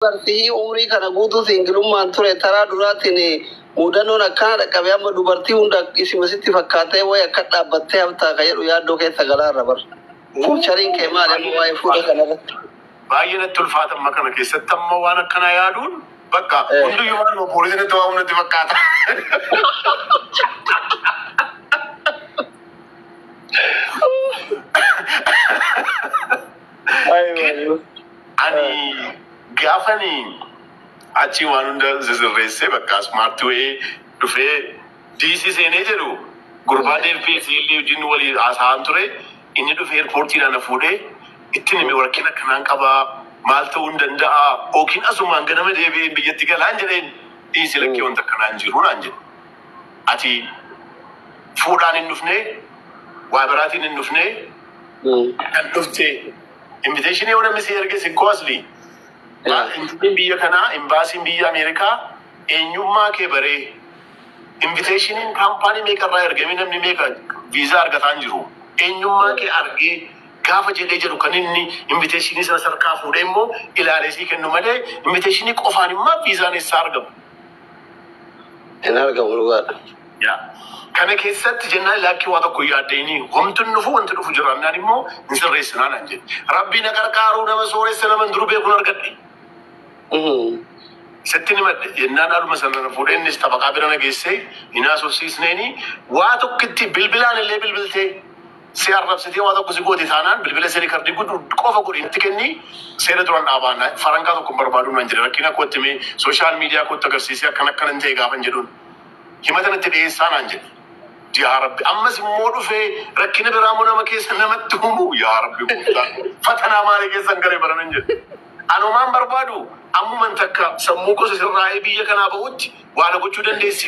Dubartii umrii kana guutuu singilummaan ture taraa duraatiin mudannoon akkana dhaqqabe amma dubartii hunda isima sitti fakkaatee wayi akka dhaabbattee haftaa ka jedhu yaaddoo keessa galaarra bar. Fuuchariin kee maali amma waa'ee fuudha kanarratti? Baay'ee natti ulfaata amma kana keessatti amma waan akkanaa yaaduun bakka hunduyyuu maaluma poolisiin itti waamu natti fakkaata. Ani gaafani achi waan hunda sisirreessee bakka smart wayii dhufee DC seenee jedhu gurbaa deebi'ee siilii wajjin walii haasa'aan ture. Inni dhufee airportiidhaan na fuudhee ittiin hime, rakkina akkanaan qabaa, maal ta'uu hin danda'a, yookiin asumaan ganama deebi'ee biyyatti galaan jedheen. Dhiisi, lakkee, wanta akkanaa hin jiru naan jedhe. Ati fuudhaan hin dhufne, waa biraatiin hin dhufne, kan dhufte invitation yoo namni si erge si asli. Invitation biyya kanaa, embassyn biyya Ameerikaa eenyummaa kee baree invitationiin kaampaanii meeqarraa ergamee namni meeqa viizaa argataa hin jiru. Eenyummaa kee argee gaafa jedhee jedhu kan inni invitationii sana sarkaa fuudhee immoo ilaalee sii kennu malee invitationii qofaan immoo viizaan eessaa argamu? Hin argamu, dhugaadha. Yaa. Kana keessatti jennaan laakkii, waa tokko yaaddeenii homtu hin dhufu, wanti dhufu jiraannaan immoo hin sirreessinaa naan jedhe. Rabbi na qarqaaruu, nama sooressa nama hin duru beekuun argadhe. Sitti ni madde jennaan haaluma sana na fuudhee innis xabaqaa bira na geessee hin haasofsiisneeni. Waa tokkitti bilbilaan illee bilbiltee si arrabsitee waa tokko si goote taanaan bilbila see record godhu qofa godhi itti kenni, seera duraan dhaabaana, farankaa tokko hin barbaadu naan jedhe. Rakkina kootti mee social media kootti agarsiisee akkana akkana hin ta'e gaafan jedhuun himata natti dhiyeessaa naan jedhe. Yaa Rabbi, ammas immoo dhufee rakkina biraa immoo nama keessa namatti uumu. Yaa Rabbi gooftaa, fatanaa maalii keessan galee baranan jedhe. Anumaan barbaadu ammuman takka sammuu gosa sirraa'ee biyya kanaa bahutti waan gochuu dandeessi.